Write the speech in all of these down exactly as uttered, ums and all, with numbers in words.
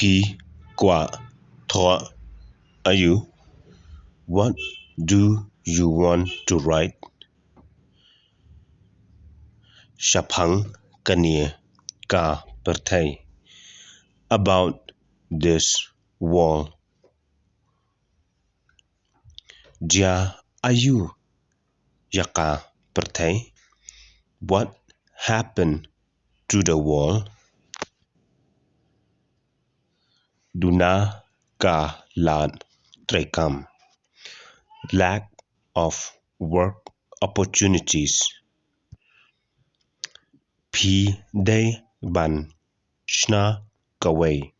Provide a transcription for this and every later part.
Phi kwah thoh aïu? What do you want to write? Shaphang kane ka pyrthei. About this world. Jia aïu ïa ka pyrthei? What happened to the world? Duna ka lad treikam. Lack of work opportunities. Phi dei ban shna kawei.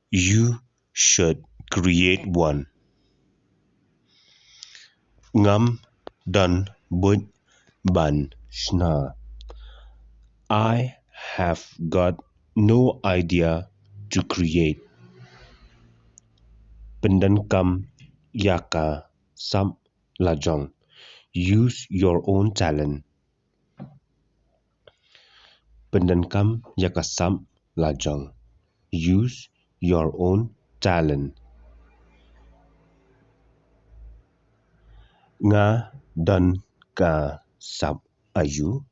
You should create one. Ngam don buit ban shna. I have got no idea to create. Pyndonkam ïa ka sap lajong. Use your own talent. Pyndonkam ïa ka sap lajong. Use your own talent. Nga don ka sap aïu?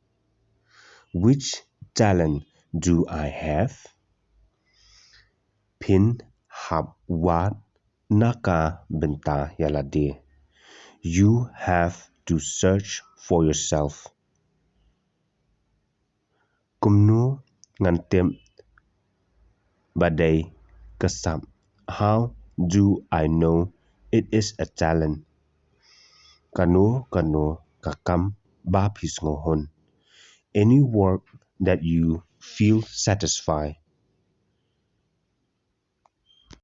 Which talent do I have? Phin hap wad na ka bynta ïa lade. You have to search for yourself. Kumno ngan tip ba dei ka sap? How do I know it is a talent? Kano kano ka kam ba phi sngewhun. Any work that you feel satisfied